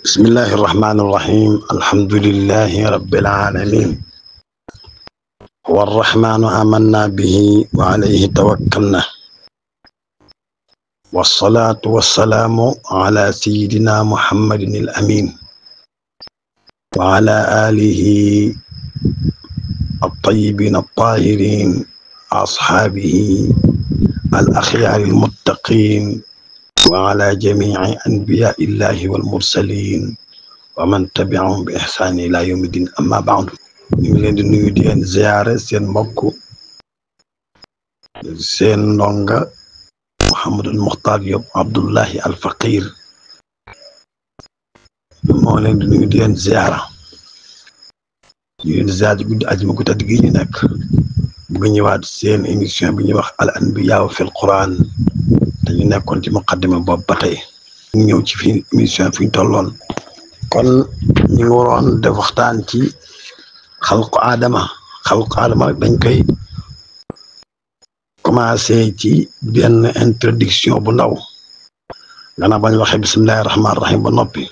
بسم الله الرحمن الرحيم الحمد لله رب العالمين هو الرحمن آمنا به وعليه توكلنا والصلاة والسلام على سيدنا محمد الأمين وعلى آله الطيبين الطاهرين أصحابه الأخيار المتقين وعلى جميع أنبياء الله والمرسلين ومن تبعهم بإحسان إلى يوم الدين أما بعد ñu ngi leen di nuyu di leen ziyaare seen mbokk seen ndonga Mouhamadul Muxtaar Diop Abdullahi al Faqir moo leen di nuyu di leen ziyaara di guddi ajuma gu tëdd gi ñu nekk bu ñëwaat seen émission bi ñuy wax al anbiyaa fil Qur'an dañu nekkoon ci muqaddima boobu ba tey ñu ñëw ci fi émission fi ñu tolloon kon ñu ngi waroon def waxtaan ci xalqu aadama dañ koy commencé ci benn introduction bu ndaw gannaaw bañ waxee bismillahi rahmaani rahim ba noppi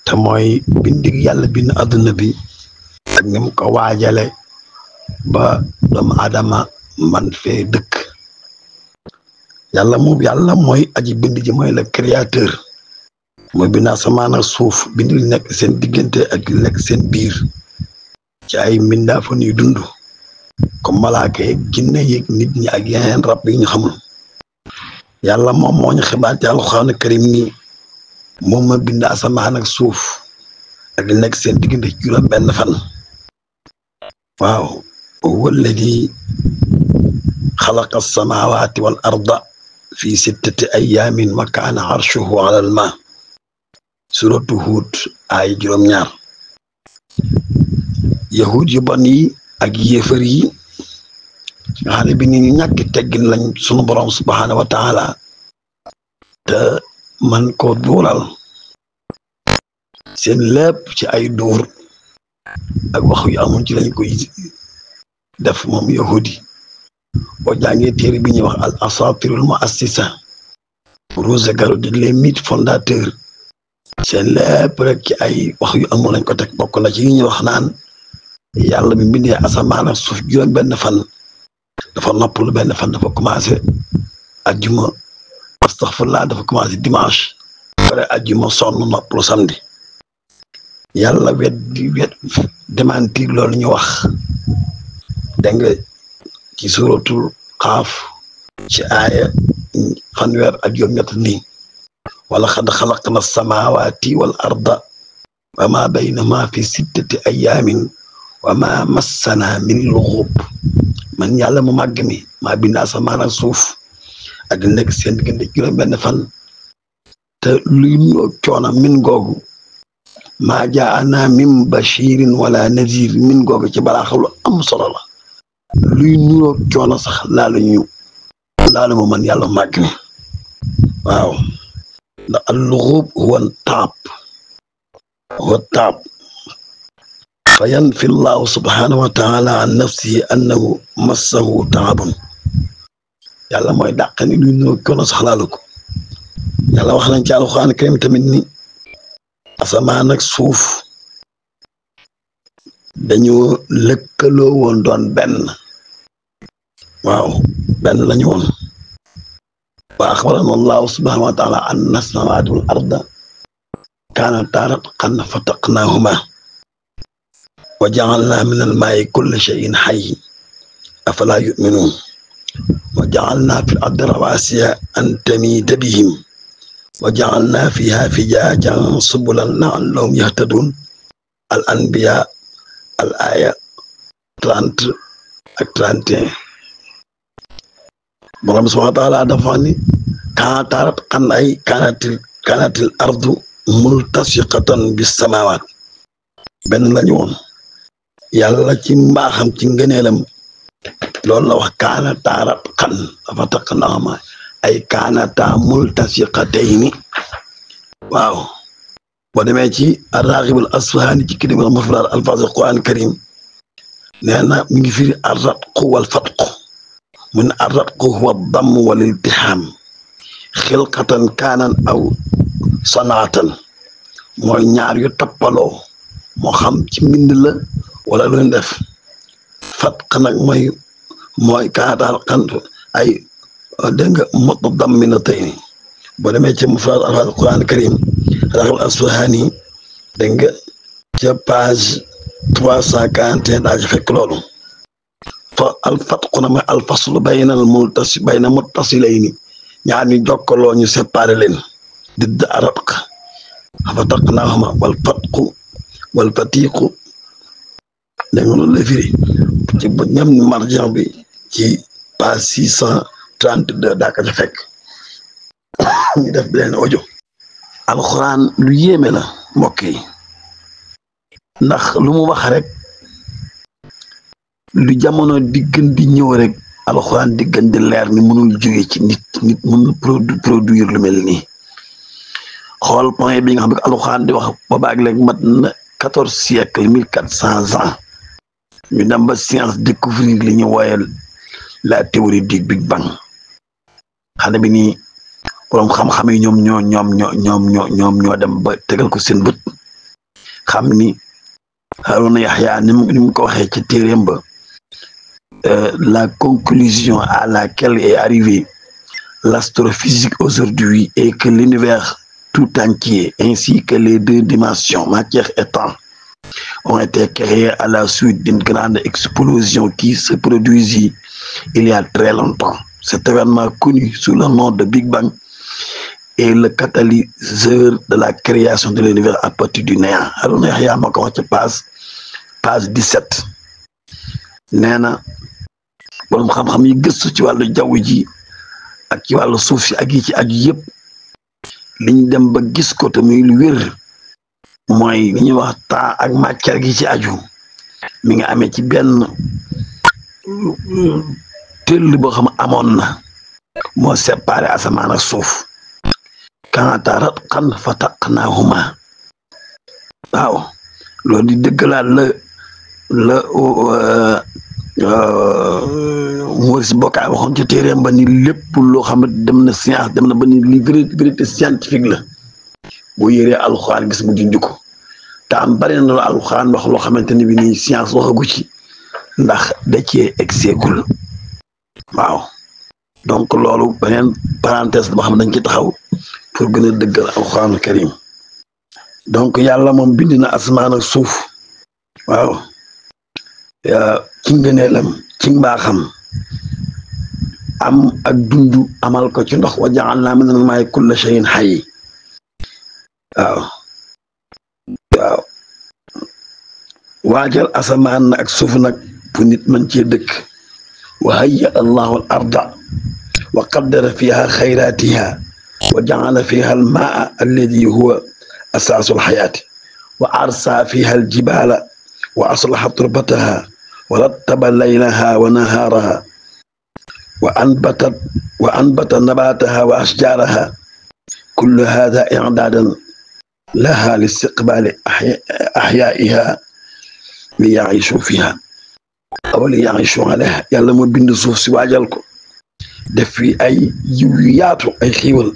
te mooy bindig yàlla bind adduna bi ak ni mu ko waajale ba doomu aadama man fee dëkk yàlla mooy aji bind ji mooy le créateur mooy bind asamaan ak suuf bind li nekk seen diggante ak li nekk seen biir ci ay mbindaafan yu dund comme malaaka yeeg jinne yeeg nit ñi ak yeneen rab yi ñu xamul yàlla moom moo ñu xibaar ci alxuraan karim nii moom ma bind asamaan ak suuf ak li nekk seen diggante juróom benn fan waaw huwa alladi xalaqa as-samaawaati wal arda fi sittati ayaamin wa kaana arshuhu ala al maa suratu Huud ay juróom-ñaar yahud yu bon yi ak yéefar yi nga xam ne bi ni ñu ñàkk teggin lañ sunu borom subhaanahu wa taala te man koo duural seen lépp ci ay dóor ak wax yu amul ci lañ koy def moom yahudi boo jàngee téere bi ñuy wax al asatirul muassisa Rose Garaudy les mythes fondateurs seen lépp rek ci ay wax yu amul lañ ko teg bokk na ci yi ñuy wax naan yàlla bi bindee asamaan ak suuf juróom benn fan dafa noppalu benn fan dafa commencé ajjuma astaghfirullah dafa commencé dimanche pare ajjuma sonn noppalu samedi yàlla wet démentir loolu ñu wax dégg nga ci suratul Qaaf ci aaya fanweer ak juróom-ñett nii wala xad xalaqna samaawaati wal arda wa ma baynahuma fi sittati ayaamin wa ma massana min lughub man yàlla mu màgg mi maa bind asamaan ak suuf ak nekk seen diggante juróom benn fan te luy noo coona min googu maa jaana min bashirin wala nazir min googu ci balaa xawlu am solo la luy nuroo coono sax laalu mu man yàlla mu màgg mi waaw ndax al lughub huwa taab fa yanfi llahu subhanahu wa taala an nafsihi annahu massahu taabun yàlla mooy dàq ni luy nuroo coono sax laalu ko yàlla wax nañ ci alxuraan karim tamit ni asamaan ak suuf dañoo lëkkaloo woon doon benn waaw benn lañu woon wa axbarana allahu subhanahu wa taala anna samaawaati wal arda kaanataa ratqan fataqnaahuma wa ja'alnaa min al maa'i kulla shay'in hayy afalaa yu'minuun wa ja'alnaa fil ardi rawaasiya an tamiida bihim wa ja'alnaa fiihaa fijaajan subulan la'allahum yahtaduun al anbiyaa al aaya 30 ak 31 borom subhaanahu wa taala dafa ni kaanatarat xan ay kaanatil ardu multasiqatan bis samaawaat benn lañu woon yàlla ci mbaaxam ci ngëneelam loolu la wax kaanatarat xan dafa taq naama ay kaanata multasiqatayni waaw boo demee ci ar-Raghibul Asfahani ci Kalimatul Mufrad alfaazul Qur'aan karim nee na mi ngi firi ar-ratqu wal fatqu mun ar-ratqu huwa ad-damm wal iltiham xilqatan kaanan aw sanaatan mooy ñaar yu toppaloo moo xam ci mbind la wala lu ñu def fatq nag mooy kaataal xan ay dégg nga mutadamminatayni boo demee ci mufrad al-Qur'an al-Karim Raghib al-Asfahani dégg nga ca page 341 daa ci fekk loolu fa al-fatqu na mooy al-faslu bayna muttasilayni ñaar ñu jokkaloo ñu séparé leen didd aratq fataqnaahuma wal fatqu wal fatiqu dégg nga loolu la firi ci ñam marjan bi ci page 632 daa ko ca fekk ñu def beneen audio alxuraan lu yéeme la mbokk yi ndax lu mu wax rek lu jamono diggan di ñëw rek alxuraan diggan di leer ni mënul jóge ci nit mënul produire lu mel nii xool point bi nga xam ne alxuraan di wax boobaag léegi mat na 14 siècle 1400 ans ñu dem ba science découvrir li ñu woyal la théorie du Big Bang xane bi nii boroom xam-xam yi ñoo dem ba tegal ko seen bët xam ni Harouna Yahya ni mu ko waxee ci téeréem ba la conclusion à laquelle est arrivée l'astrophysique aujourd'hui est que l'univers tout entier ainsi que les deux dimensions matière et temps ont été créés à la suite d'une grande explosion qui se produisit il y a très longtemps. Cet événement connu sous le nom de Big Bang est le catalyseur de la création de l'univers à partir du néant. Harouna Yahya moo ko wax ci page 17 nee na borom xam-xam yi gëstu ci wàllu jaww ji ak ci wàllu suuf si ak yi ci aju yëpp liñ dem ba gis ko te muy lu wér mooy li ñuy wax temps ak matière gi ci aju mi nga amee ci benn tëll boo xam amoon na moo séparé asamaan ak suuf kaanata ratqan fataqnaahuma waaw loolu di dëggalaat la Maurice Bucaille waxoon ci téeréem ba ni lépp loo xam ne dem na science dem na ba ni li vérité scientifique la boo yëree alxuraan gis mu junj ko te am bari na la alxuraan wax loo xamante ni bi nii science waxagu ci ndax da cee exeegul waaw donc loolu beneen parenthèse boo xam ne dañ ci taxaw pour gën a dëggal alxuraanul karim donc yàlla moom bind na asamaan ak suuf waaw ci ngëneelam ci mbaaxam am ak dundu amal ko ci ndox wa ja'alnaa minal maa'i kulla shay'in hayy waaw waajal asamaan ak suuf nag fu nit mën cee dëkk wa hayya allahu al arda wa qaddara fiha xayratiha wa ja'ala fiha al maa'a alladi huwa asaasu al xayaati wa arsa fiha al jibaala wa aslaha turbataha wa rattaba laylaha wa nahaaraha wa anbata nabataha wa ashjaaraha kullu hada i'daadan laha li istiqbaali axyaa'iha li yaishu fiha aw li yaishu alayha yàlla moo bind suuf si waajal ko def fi ay yiw yu yaatu ay xiiwal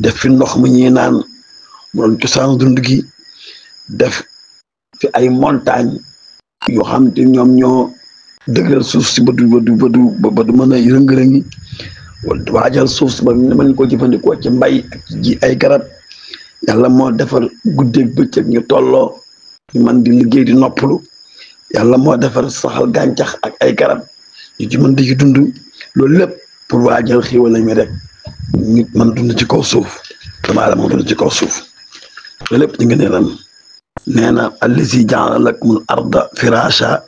def fi ndox mu ñuy naan mu doon cosaan dund gi def fi ay montagne yoo xam te ñoom ñoo dëgëral suuf si ba du mën a rëng-rëngi waajal suuf si ba mën ko jëfandikoo ci mbay ak ji ay garab yàlla moo defar guddeeg bëccëg ñu tolloo ñu mën di liggéey di noppalu yàlla moo defar saxal gàncax ak ay garab ñu ci mën di ci dund loolu lépp pour waajal xiiwal lañu rek nit mën dund ci kaw suuf dama la moo dund ci kaw suuf loolu lépp ñu ngi neelam nee na allazi ja'ala lakumul arda firasha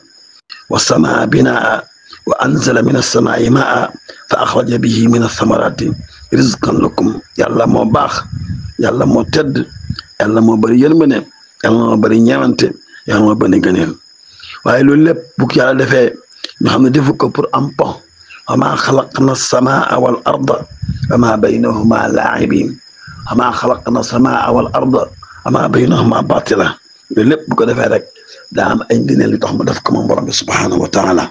wa samaa binaa wa anzala min as-samaa'i ma'a fa axraja bihi min ath-thamarati rizqan lakum yàlla moo baax yàlla moo tedd yàlla moo bari yërmande yàlla moo bari ñeewante yàlla moo bari gëneel waaye loolu lépp bu ko yàlla defee ñu xam ne defu ko pour am po wa maa xalaqna as-samaa wal arda wa maa baynahuma laa'ibiin wa maa xalaqna as-samaa wal arda wa maa baynahuma baatila loolu lépp bu ko defee rek daa am ay ngëneel li tax mu def ko moom borom bi subhaanahu wa taala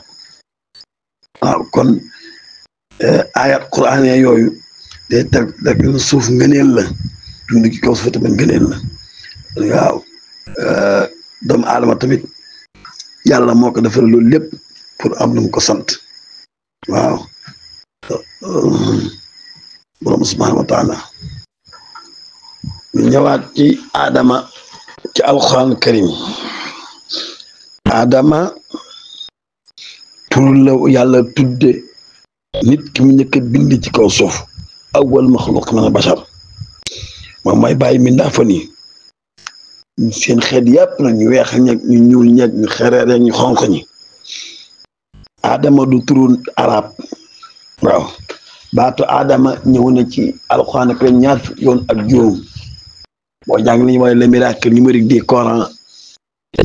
waaw kon ayat quraan yooyu day teg suuf ngëneel la dund ci kaw suuf tamit ngëneel la waaw doomu aadama tamit yàlla moo ko defal loolu lépp pour am lu mu ko sant waaw borom subhanahu wa taala ñu ñëwaat ci Adama ci alquran karim Adama tur la yàlla tudde nit ki mu njëkk a bind ci kaw suuf awwal maxluq min bashar moom mooy bàyyi mbindaafan yi seen xeet yàpp na ñu weex ñag ñu ñuul ñag ñu xereer ak ñu xonq ñi Adama du turu arab waaw baatu Adama ñëw na ci alxuraan ak ñaar fukki yoon ak juróom boo jàng li ñu mooy le miracle numérique du Coran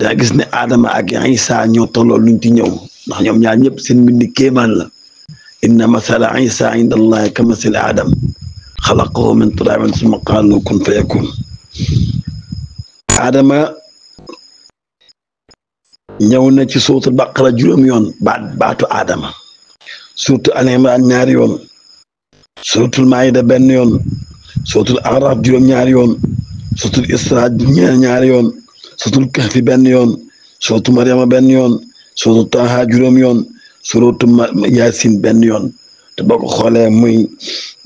daa gis ne Adama ak Isa ñoo tolloo luñ ci ñëw ndax ñoom ñaar ñëpp seen mbind kéemaan la inna masala Isa inda allahi ka masali Adam xalaqahu min turaabin summa qaala lahu kun fayakun Adama ñëw na ci suuratul Baqara juróom yoon baatu Adama suuratul Al Imraan ñaari yoon suuratul Maayida benn yoon suuratul Araf juróom ñaari yoon suuratul Israa ñaari yoon suuratul Kahfi benn yoon suuratul Maryama benn yoon suuratul Taaha juróom yoon suuratul Yaasin benn yoon te boo ko xoolee muy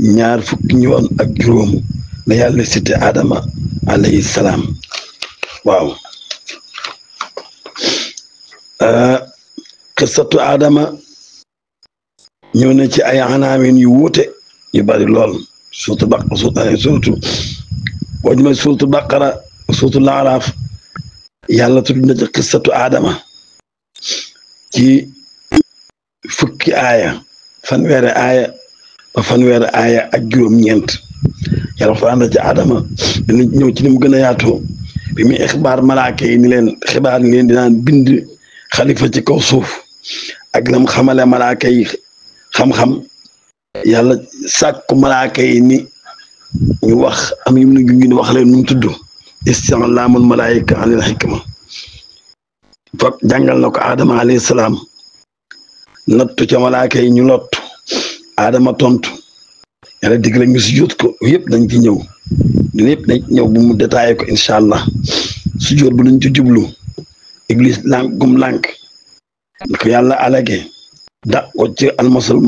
ñaar fukki yoon ak juróom la yàlla cité Adama alayhi salaam waaw qissatu Adama ñëw na ci ay anaamin yu wuute yu bari lool suuratul Baqara suuratul Baqara suuratul Araaf yàlla tudd na ci qissatu Adama ci fukki aaya fanweeri aaya ba fanweeri aaya ak juróom-ñeent yàlla waxtaan na ci Adama dina ñëw ci ni mu gën a yaatoo bi muy xibaar malaaka yi ni leen xibaar ni leen dinaan bind xalifa ci kaw suuf ak lam xamale malaaka yi xam-xam yàlla sàkku malaaka yi ni ñu wax am yum na ñu wax leen nu mu tudd isti'laamul malaayika anil hikma foog jàngal na ko Adama alayhi salaam nattu ca malaaka yi ñu lottu Adama tontu yàlla digle ñu sujjóot ko yëpp dañ ci ñëw lépp dañ ñëw bu mu détaillé ko incha allah sujjóot bu nañ ci jublu Iblis lànk gum lànk ko yàlla alage da ko ci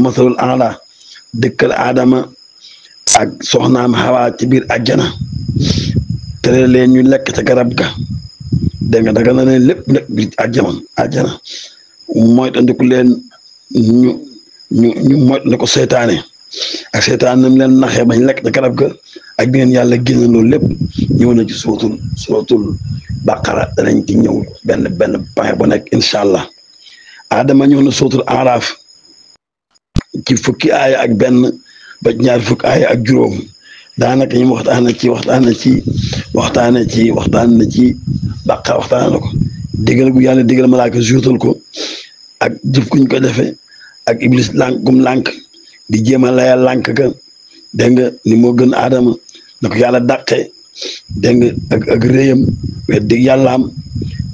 masalul ala dëkkal Adama ak soxnaam Hawa ci biir àjjana tere leen ñu lekk ca garab ga dégg nga daga na leen lépp nag biir àjjana mooy tandiku leen ñu mooy na ko seytaane ak seytaan nam leen naxee bañ lekk ca garab ga ak di ngeen yàlla génn loolu lépp ñëw na ci suratul Baqara danañ ci ñëw benn point bu nekk incha allah Adama ñëw na suratul Araf ci fukki aaya ak benn ba ñaar fukki aaya ak juróom daanaka ñu waxtaan na ci Baqara waxtaan na ko digal gu yàlla digal malaaka juutal ko ak jëf kuñ ko defee ak Iblis lànk gum lànk di jéem a layal lànk ga dégg nga ni moo gën Adama na ko yàlla dàqe dégg nga ak réyam weddi yàllaam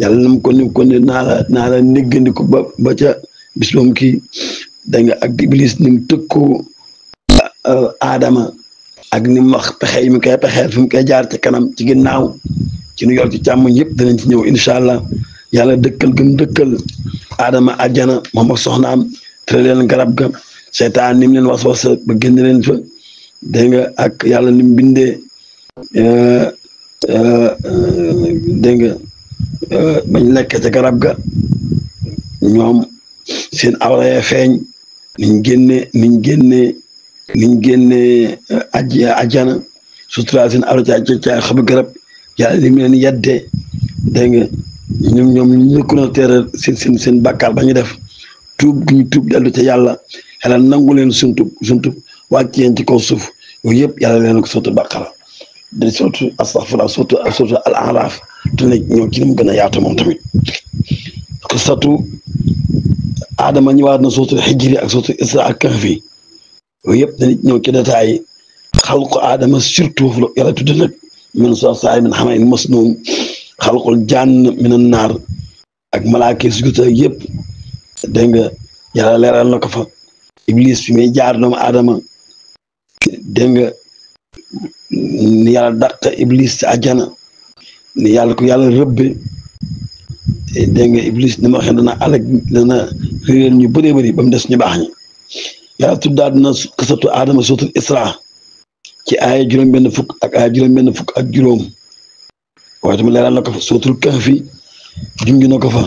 yàlla nam ko ni ko ne naa la néggandiku ba ca bis moom kii dégg nga ak Iblis ni mu tëkkoo Adama ak ni mu wax pexe yi mu koy pexeel fi mu koy jaar ci kanam ci ginnaaw ci nu yor ci càmmoñ yëpp danañ ci ñëw incha allah yàlla dëkkal gëm dëkkal Adama àjjana moom ak soxnaam tere leen garab ga seytaan ni mu leen was ba génn leen fa dégg nga ak yàlla ni mu bindee dégg nga bañ lekk ca garab ga ñoom seen awra ya feeñ niñ génne àjjana sutura seen awra ca xobu garab yàlla li mu leen yeddee dégg nga ñoom ñu nekkoon a teeral seen bàkkaar ba ñu def tuub gi ñu tuub dellu ca yàlla nangu leen suntub wàcc yeen ci kaw suuf yooyu yëpp yàlla leen ko sootu Baqara de surtout astaghfirullah surtout al Araf te ne ñëw ci ni mu gën a yaatu moom tamit qissatu Adama ñëwaat na sootu Hijri ak sootu Isra ak Kahfi yooyu yëpp dañuy ñëw ci détail xalqu Adama surtout foofu la yàlla tudd nag min salsaalin min hamaa'in masnuun xalqul jaan minan naar ak malaaka yi sujjóot yëpp dégg nga yàlla leeral na ko fa Iblis fi muy jaar doomu Adama dégg nga ni yàlla dàq Iblis ci àjjana ni yàlla ko yàlla rëbbe dégg nga iblis ni ma waxee dana alag dana réeral ñu bëree bëri ba mu des ñu baax ñi yàlla tuddaat na xisatu aadama suratul isra ci aaya juróom-benn fukk ak aaya juróom-benn fukk ak juróom waaye tamit leeral na ko fa suratul kahfi junj na ko fa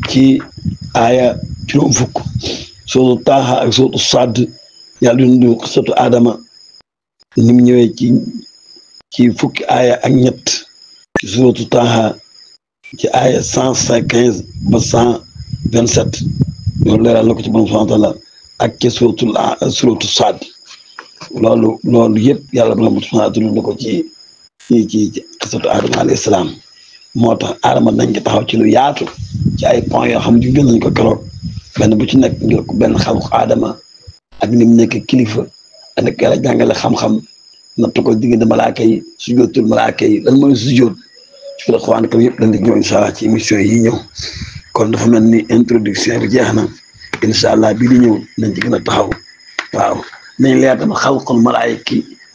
ci aaya juróom fukk suratul taaha ak suratul sadd yàlla dundu xisatu aadama ni mu ñëwee ci fukki aaya ak ñett ci suratul taaha ci aaya 115 ba 127 loolu leeral na ko ci borom subhanahu wa taala ak ci suratul sadd loolu yëpp yàlla borom subhanahu wa taala na ko ci xisatu aadama alayhi salaam moo tax aadama nañ ko taxaw ci lu yaatu ci ay points yoo xam ne junjoon nañ ko keroog benn bu ci nekk ngir ko benn xalqu aadama ak ni mu nekk kilifa ak yàlla jàngale xam-xam natt ko diggante malaaka yi sujootul malaaka yi lan mooy sujoot ci la xawaan kam yëpp dañ di ñëw incha allah ci émission yi ñëw kon dafa mel ni introduction bi jeex na incha allah bii di ñëw nañ ci gën a taxaw waaw nañ leer tamit xalqul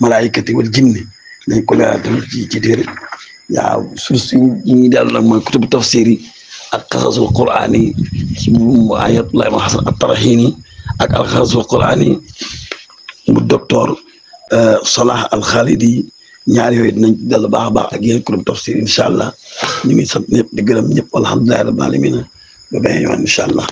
malaayikati wal jinni nañ ko leeral tamit ci téere waaw source yi ñuy dellu nag mooy kutubu tafsir yi ak xasasul quraan yi ci mu ayatullah ma xasan at-Tarahini ak al xasasul quraan yi mu docteur Salah al Khalidi ñaar yooyu dinañ ci dellu baax a baax ak yéen kutubu tafsir incha allah ñu ngi sant ñëpp di gërëm ñëpp alhamdulillahi rabbil alamin ba beneen yoon incha allah